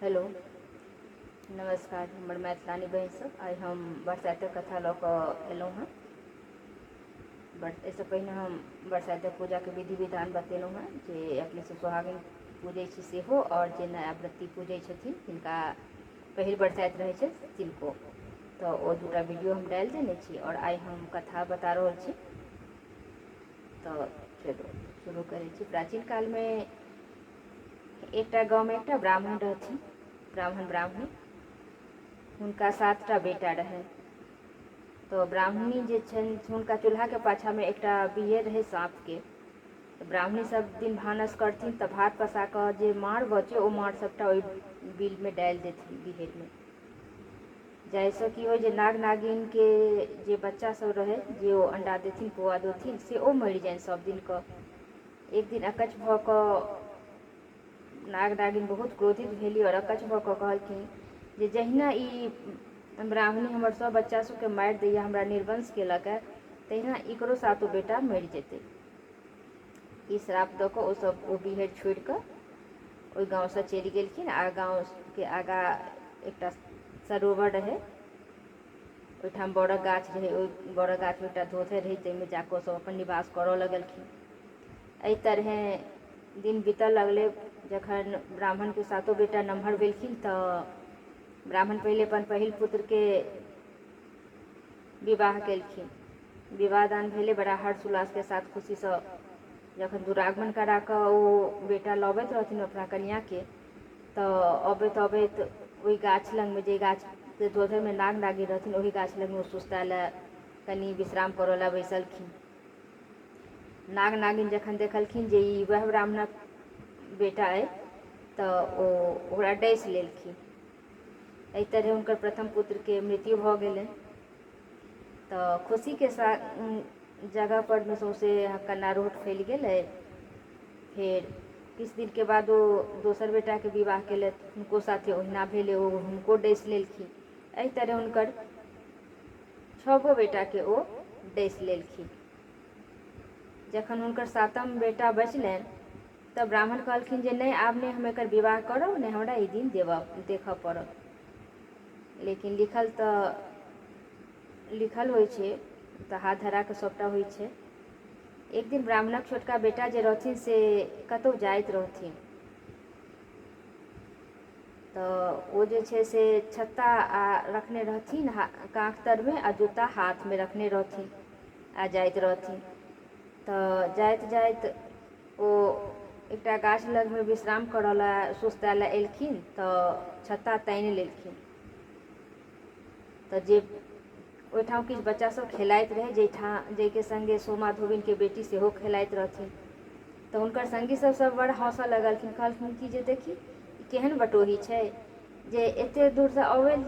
Hello, नमस्कार हमर मैथिलानी बहिन सब। आइ हम बरसाइतक कथा लऽ कऽ एलहुँ हेँ। एहिसँ पहिने हम बरसाइतक पूजाके विधि विधान बतेलहुँ हेँ जे अपने सब सोहागिन पूजै छी सेहो, आओर जे नया व्रती पूजै छथिन तिनका पहिल बरसाइत रहै छै तिनको, तऽ ओ दूटा वीडियो हम डालि देने छी आओर आइ हम कथा बता रहल छी। तऽ चलू शुरू करै छी। प्राचीन कालमे एकटा गाँवमे एकटा ब्राह्मण रहथिन, ब्राह्मण ब्राह्मणी, हुनका 7टा बेटा रहनि। तऽ ब्राह्मणी जे छनि हुनका चूल्हाके पाछाँमे एकटा बिये रहै साँपके। तऽ ब्राह्मणी सब दिन भानस करथिन तऽ भात पसा कऽ जे माँड़ बचै ओ माँड़ सबटा ओहि बिलमे डालि देथिन बिहरिमे, जाहिसँ की होइ जे नाग नागिनके जे बच्चा सब रहै जे ओ अण्डा देथिन पौआ देथिन से ओ मरि जाइन सब दिनकऽ। एक दिन अकच्छ भऽ कऽ नाग नागिन बहुत क्रोधित भेली आओर अकच्छ भऽ कऽ कहलखिन जे जहिना ई ब्राह्मणी हमर सब बच्चा सबके मारि दैया, हमरा निर्वंश केलक है, तहिना एकरो सातो बेटा मरि जेतै। ई श्राप दऽ कऽ ओ सब ओ बिहरि छोड़ि कऽ ओहि गाँवसँ चलि गेलखिन आ गाँवके आगाँ एकटा सरोवर रहै, ओहिठाम बड़क गाछ रहै, ओहि बड़क गाछमे एकटा धोधरि रहै, ताहिमे जाकऽ ओसभ अपन निवास करऽ लगलखिन। एहि तरहेँ दिन बीतऽ लगलै। जखन ब्राह्मणके सातो बेटा नमहर भेलखिन तऽ ब्राह्मण पहिले अपन पहिल पुत्रके विवाह केलखिन। विवाह दान भेलै बड़ा हर्ष उल्लासके साथ, खुशीसँ। जखन दुरागमन करा कऽ ओ बेटा लबैत रहथिन अपना कनिआँके, तऽ अबैत अबैत ओहि गाछ लगमे, जे गाछके धोधरिमे नाग नागिन रहथिन, ओहि गाछ लगमे ओ सुस्ताए लए कनि विश्राम करऽ लए बैसलखिन। नाग नागिन जखन देखलखिन जे ई वएह ब्राह्मणक बेटा अइ, तऽ ओ ओकरा डसि लेलखिन। एहि तरहे हुनकर प्रथम पुत्रके मृत्यु भऽ गेलनि। तऽ खुशीके जगह परमे सौँसे कन्नारोहट फैल गेलै। फेर किछु दिनके बाद ओ दोसर बेटाके विवाह केलथि, हुनको साथे ओहिना भेलै, ओ हुनको डसि लेलखिन। एहि तरहे हुनकर 6 गो बेटाके ओ डसि लेलखिन। जखन हुनकर 7म बेटा बचलनि तऽ ब्राह्मण कहलखिन जे नहि, आब नहि हम एकर विवाह करब, नहि हमरा ई दिन देबऽ देखऽ पड़त। लेकिन लिखल तऽ लिखल होइ छै, तऽ हाथ धरा कऽ सभटा होइ छै। एक दिन ब्राह्मणक छोटका बेटा जे रहथिन से कतहु जाइत रहथिन, तऽ ओ जे छै से छत्ता आ रखने रहथिन काँख तरमे आ जूता हाथमे रखने रहथिन आ जाइत रहथिन। तऽ जाइत जाइत ओ एकटा गाछ लगमे विश्राम करऽ लए सुस्ताए लए एलखिन तऽ छत्ता तानि लेलखिन। तऽ जे ओहिठाम किछु बच्चा सब खेलाइत रहै, जाहिठाम जाहिके सङ्गे सोमा धोबिनके बेटी सेहो खेलाइत रहथिन, तऽ हुनकर सङ्गी सब सब बड़ हँसऽ लगलखिन। कहलखिन कि जे देखी ई केहन बटोही छै जे एते दूरसँ अबैत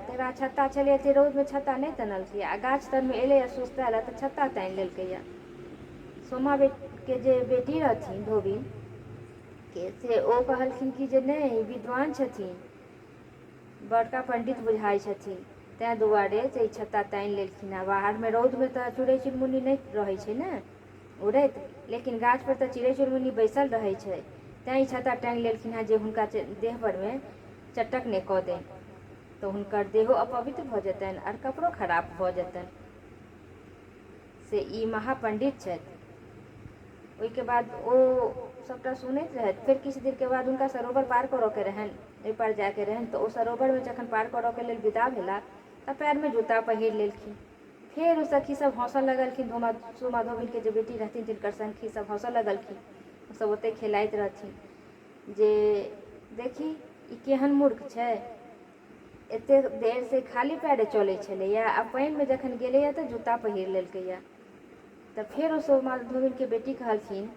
तकरा छत्ता छलै, एते रौदमे छत्ता नहि तनलकै आ गाछ तरमे एलैए सुस्ताए लए तऽ छत्ता तानि लेलकैए। सोमा के जे बेटी रहथिन धोबिन के, से ओ कहलखिन कि जे नहि, ई विद्वान छथिन, बड़का पंडित बुझाइ छथिन, ताहि दुआरे से ई छत्ता तानि लेलखिन। आ बाहरमे रौदमे तऽ चिड़ै चुनमुनी नहि रहै छै ने उड़ैत, लेकिन गाछपर तऽ चिड़ै चुनमुनी बैसल रहै छै, तैँ ई छत्ता टाँगि लेलखिन हेँ जे हुनका देह परमे चटक नहि कऽ दैन, तऽ हुनकर देहो अपवित्र भऽ जेतनि आर कपड़ो खराब भऽ जेतनि, से ई महापण्डित छथि। ओहिके बाद ओ सभटा सुनैत रहथि। फेर किछु देरके बाद हुनका सरोवर पार करऽके रहनि, ओहि पार जायके रहनि। तऽ ओ सरोवरमे जखन पार करऽके लेल विदा भेला तऽ पएरमे जूता पहिर लेलखिन। फेर ओ सखी सब हँसऽ लगलखिन, धोमा सोमा धोबिनके जे बेटी रहथिन तिनकर सखी सब हँसऽ लगलखिन। ओसभ ओतहि खेलाइत रहथिन जे देखी ई केहन मूर्ख छै, एतेक देरसँ खाली पएरे चलै छलैए आ पानिमे जखन गेलैए तऽ जूता पहिर लेलकैए। तऽ फेर ओ सोमा धोबिनके बेटी कहलखिन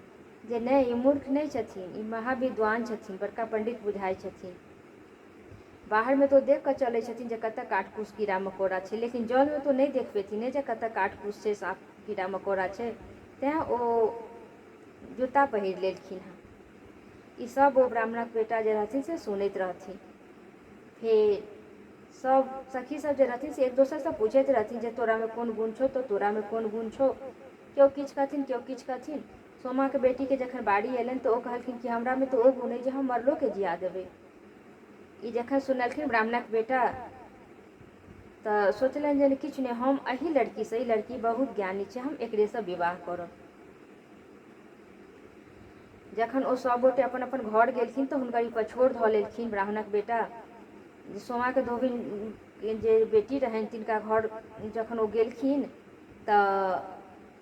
जे नहि, ई मूर्ख नहि छथिन, ई महाविद्वान छथिन, बड़का पण्डित बुझाइ छथिन। बाहरमे तऽ ओ देख कऽ चलै छथिन जे कतऽ काठ कुश कीड़ा मकोड़ा छै, लेकिन जलमे तऽ ओ नहि देख पेथिन ने जे कतऽ काठ कुश छै, साँप कीड़ा मकोड़ा छै, तैँ ओ जूता पहिर लेलखिन हँ। ई सब ओ ब्राह्मणक बेटा जे रहथिन से सुनैत रहथिन। फेर सब सखी सब जे रहथिन से एक दोसरसँ पूछैत रहथिन जे तोरामे कोन गुण छौ, तऽ तोरामे कोन गुण छौ। केओ किछु कहथिन, केओ किछु कहथिन। सोमाके बेटीके जखन बारी अयलनि तऽ ओ कहलखिन कि हमरामे तऽ ओ गुण अइ जे हम मरलोके जिया देबै। ई जखन सुनलखिन ब्राह्मणक बेटा तऽ सोचलनि जे किछु नहि, हम एहि लड़कीसँ, ई लड़की बहुत ज्ञानी छै, हम एकरेसँ विवाह करब। जखन ओ सभ गोटे अपन अपन घर गेलखिन तऽ हुनकर ई पछोड़ धऽ लेलखिन ब्राह्मणक बेटा। जे सोमाके धोबिन जे बेटी रहनि तिनका घर जखन ओ गेलखिन तऽ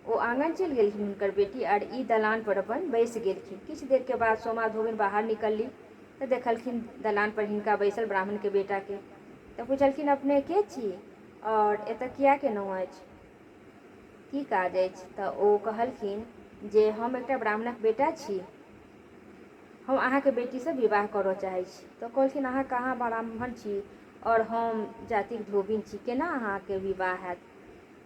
ओ आङ्गन चलि गेलखिन हुनकर बेटी, आर ई दलानपर अपन बैसि गेलखिन। किछु देरके बाद सोमा धोबिन बाहर निकलली तऽ देखलखिन दलानपर हिनका बैसल ब्राह्मणके बेटाके। तऽ पुछलखिन, अपने के छी आओर एतऽ किएक एलहुँ अछि, की काज अछि? तऽ ओ कहलखिन जे हम एकटा ब्राह्मणक बेटा छी, हम अहाँके बेटीसँ विवाह करऽ चाहै छी। तऽ कहलखिन, अहाँ कहाँ ब्राह्मण छी आओर हम जातिक धोबिन छी, केना अहाँके विवाह हैत?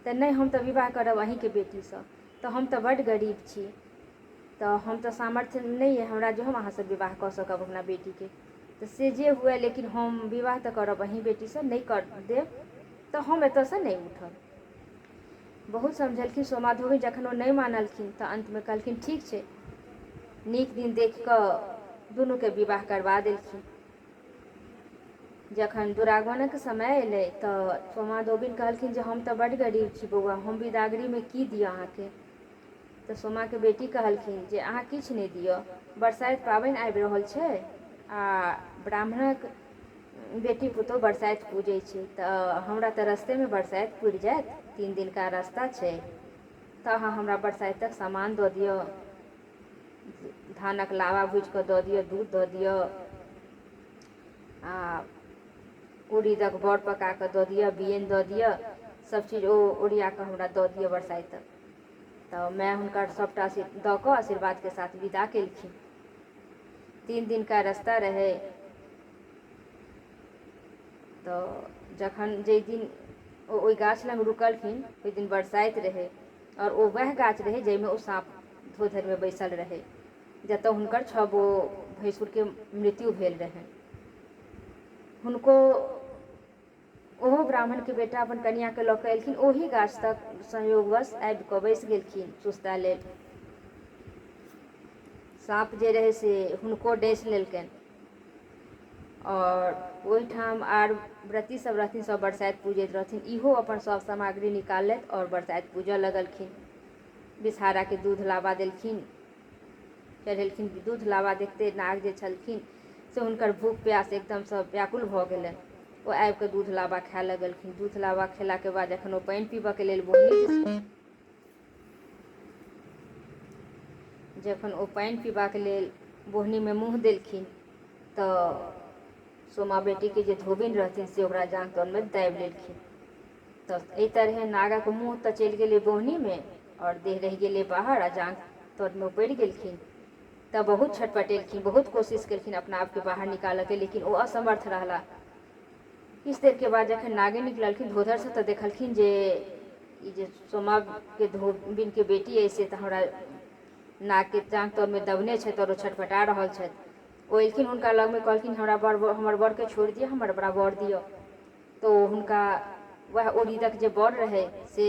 तऽ नहि, हम तऽ विवाह करब अहीँके बेटीसँ। तऽ हम तऽ बड्ड गरीब छी, तऽ हम तऽ सामर्थ्य नहि अइ हमरा जे हम अहाँसँ विवाह कऽ सकब अपना बेटीके। तऽ से जे हुए, लेकिन हम विवाह तऽ करब अहीँ बेटीसँ, नहि कर देब तऽ हम एतऽसँ नहि उठब। बहुत समझेलखिन सोमा धोबिन, जखन ओ नहि मानलखिन तऽ अन्तमे कहलखिन ठीक छै। नीक दिन देखि कऽ दुनूके विवाह करबा देलखिन। जखन दुरागमनक समय एलै तऽ सोमा धोबिन कहलखिन जे हम तऽ बड्ड गरीब छी बौआ, हम बिदागरीमे की दिअ अहाँके? तऽ सोमाके बेटी कहलखिन जे अहाँ किछु नहि दिअ, बरसाइत पाबनि आबि रहल छै आ ब्राह्मणक बेटी पुतोहु बरसाइत पूजै छै, तऽ हमरा तऽ रस्तेमे बरसाइत पुरि जायत, 3 दिनका रास्ता छै, तऽ अहाँ हमरा बरसाइतक सामान दऽ दिअ, धानक लावा भूजि कऽ दऽ दिअ, दूध दऽ दिअ आ उड़ीदक बड़ पका कऽ दऽ दिअ, बियनि दऽ दिअ, सब चीज ओ ओरिया कऽ हमरा दऽ दिअ बरसाइतक। तऽ माय हुनकर सभटा दऽ कऽ आशीर्वादके साथ विदा केलखिन। 3 दिनका रास्ता रहै। तऽ जखन जाहि दिन ओ ओहि गाछ लग रुकलखिन ओहि दिन बरसाइत रहै आओर ओ वएह गाछ रहै जाहिमे ओ साँप धोधरिमे बैसल रहै, जतऽ हुनकर 6 गो भैंसुरके मृत्यु भेल रहनि। हुनको ओहो ब्राह्मणके बेटा अपन कनिआँके लऽ कऽ एलखिन, ओही गाछ तक संयोगवश आबि कऽ बैसि गेलखिन सुस्ता लेल। साँप जे रहै से हुनको डसि लेलकनि आओर ओहिठाम आर व्रती सब रहथिन, सब बरसाइत पूजैत रहथिन। इहो अपन सब सामग्री निकाललथि आओर बरसाइत पूजऽ लगलखिन। विषहाराके दूध लाबा देलखिन, चढ़ेलखिन। दूध लाबा देखते नाग जे छलखिन से हुनकर भूख प्यास एकदमसँ व्याकुल भऽ गेलनि। ओ आबिकऽ दूध लाबा खाय लगलखिन। दूध लाबा खेलाके बाद जखन ओ पानि पीबऽके लेल बोहनी, जखन ओ पानि पीबाक लेल बोहनीमे मुँह देलखिन तऽ सोमा बेटीके जे धोबिन रहथिन से ओकरा जाँघ तरमे दाबि लेलखिन। तऽ एहि तरहे नागक मुँह तऽ चलि गेलै बोहनीमे आओर देह रहि गेलै बाहर आ जाँघ तरमे पड़ि गेलखिन। तऽ बहुत छटपटेलखिन, बहुत कोशिश केलखिन अपना आपके बाहर निकालऽके, लेकिन ओ असमर्थ रहला। किछु देरके बाद जखन नागिन निकललखिन धोधरसँ तऽ देखलखिन जे ई जे सोमाके धोबिनके बेटी अइ से तऽ हमरा नागके जाँघ तरमे दबने छथि आओर ओ छटपटा रहल छथि। ओ एलखिन हुनका लगमे, कहलखिन हमरा बर, हमर बरके छोड़ि दिअ, हमर बड़ा बर दिअ। तऽ ओ हुनका वएह उड़ीदक जे बर रहै से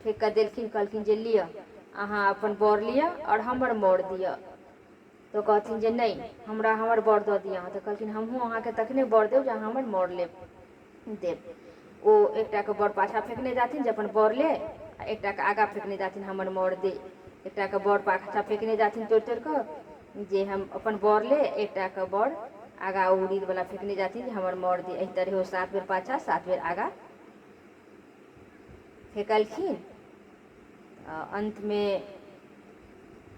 फेक कऽ देलखिन, कहलखिन जे लिअ अहाँ अपन बर लिअ आओर हमर मर दिअ। तऽ कहथिन जे नहि, हमरा हमर बर दऽ दिअ अहाँ। तऽ कहलखिन हमहूँ अहाँके तखने बर देब जे अहाँ हमर मर लेब देब। ओ एकटाके बर पाछाँ फेकने जाथिन जे अपन बर ले, आ एकटाके आगाँ फेकने जाथिन हमर मर दे। एकटाके बर पाछाँ फेकने जाथिन तोड़ि तोड़ि कऽ जे हम अपन बर ले, एकटाके बर आगाँ उड़ीदवला फेकने जाथिन जे हमर मर दे। एहि तरहे ओ 7 बेर पाछाँ 7 बेर आगाँ फेकलखिन। अन्तमे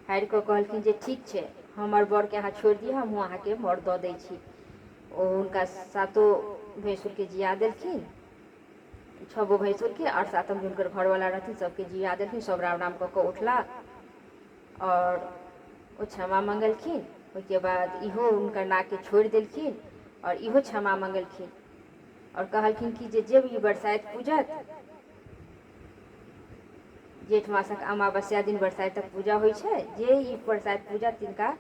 हारि कऽ कहलखिन जे ठीक छै, हमर बरके अहाँ छोड़ि दिअ, हमहूँ अहाँके मर दऽ दै छी। ओ हुनका सातो भैंसुरके जिया देलखिन, 6 गो भैंसुरके आओर सातम जे हुनकर घरवला रहथिन सबके जिया देलखिन। सब राम राम कऽ कऽ उठला आओर ओ क्षमा मङ्गलखिन। ओहिके बाद इहो हुनकर नागके छोड़ि देलखिन आओर इहो क्षमा मङ्गलखिन आओर कहलखिन कि जे जे भी बरसाइत पूजत, जेठ मासक अमावस्या दिन बरसाइतक पूजा होइ छै, जे ई बरसाइत पूजत तिनका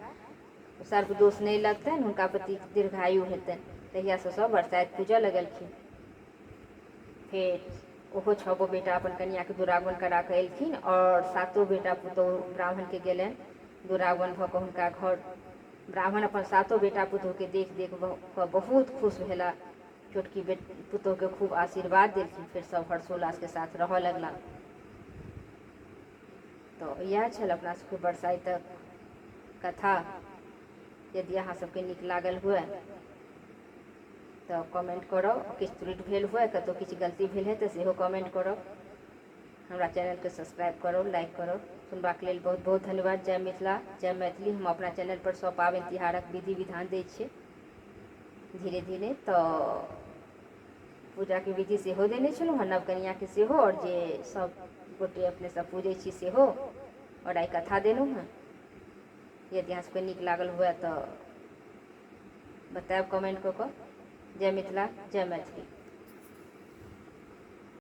सर्पदोष नहि लगतनि, हुनका प्रति दीर्घायु हेतनि। तहियासँ सब बरसाइत पूजऽ लगलखिन। फेर ओहो 6 गो बेटा अपन कनिआँके दुरागमन करा कऽ एलखिन आओर सातो बेटा पुतोहु ब्राह्मणके गेलनि, दुरागमन भऽ कऽ हुनका घर ब्राह्मण अपन सातो बेटा पुतोहके देख देख कऽ बहुत खुश भेला। छोटकी बे पुतोहके खूब आशीर्वाद देलखिन। फेर सब हर्षोल्लासके साथ रहऽ लगला। तऽ इएह छल अपना सबके बरसाइतक कथा। यदि अहाँ सबके नीक लागल हुए तऽ कमेंट करब। किछु त्रुटि भेल हुए, कतहु किछु गलती भेल है, तऽ सेहो कमेंट करब। हमरा चैनलके सब्सक्राइब करब, लाइक करब। सुनबाक लेल बहुत बहुत धन्यवाद। जय मिथिला, जय मैथिली। हम अपना चैनल पर सब पाबनि तिहारक विधि विधान दै छियै धीरे धीरे। तऽ पूजाके विधि सेहो देने छलहुँ हँ, नवकनियाके सेहो, आओर जे सब गोटे अपने सब पूजै छी सेहो, आओर आइ कथा देलहुँ हँ। यदि अहाँ सबके नीक लागल हुए तऽ बतायब कमेंट कऽ कऽ। जय मिथिला, जय मैथिली।